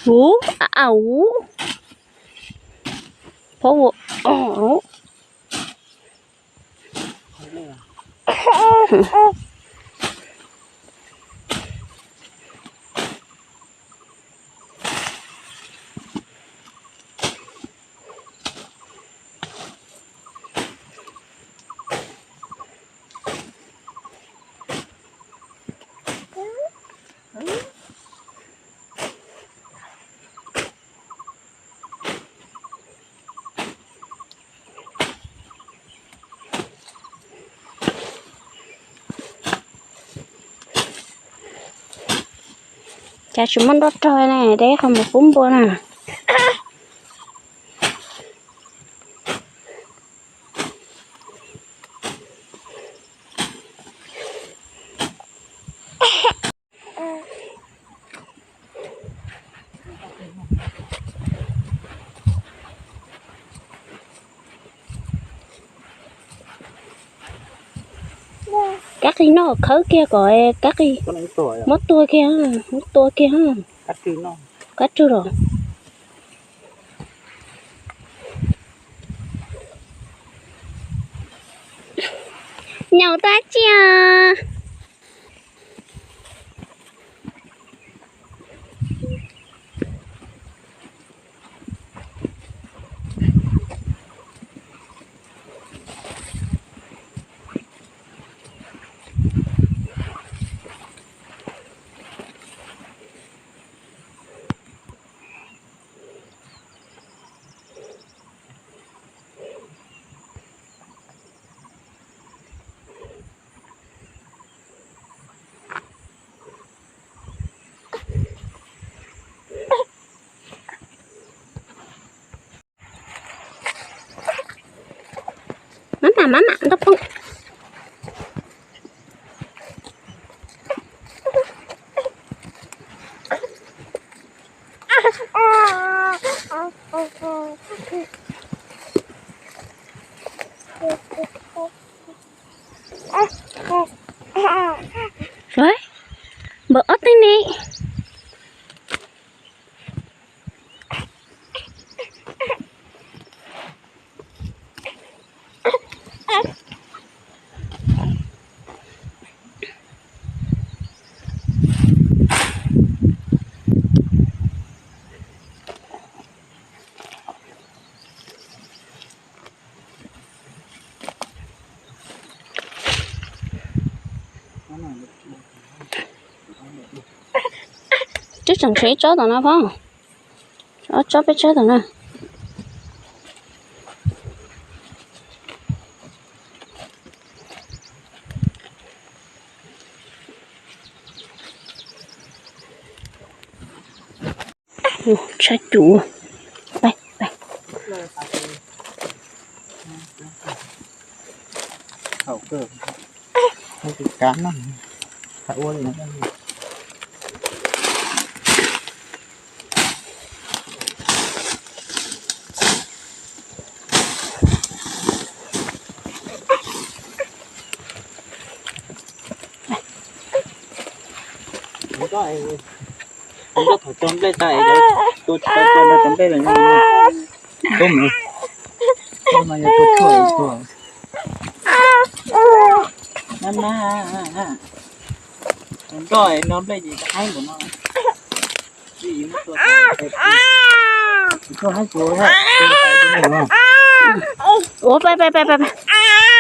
Ub, a, ub. Phob ua. Cas tsis muaj nroj rog ne, deb qhov mus pub npua na. Kab qis no khawb kiag kom kab qis muab tua kiag, muab tua kiag. Kab rwg los? Nyaum tab tsi os? Mab mam, mab mam ntau phooj. Npawg ob teeg ne. Twb tseem tshuav ib tsob tom no phob. Ob tsob peb tsob tom no. Tshaib cuv. Thaum cog nplej tas es tua tsis tau, tua nrog cov nplej lawm no. Tuaj mas, tuaj mas yog tua tshuaj tua. Nab nab, cov nplej, nplej ces haib npaum no. Ua, pab pab pab pab.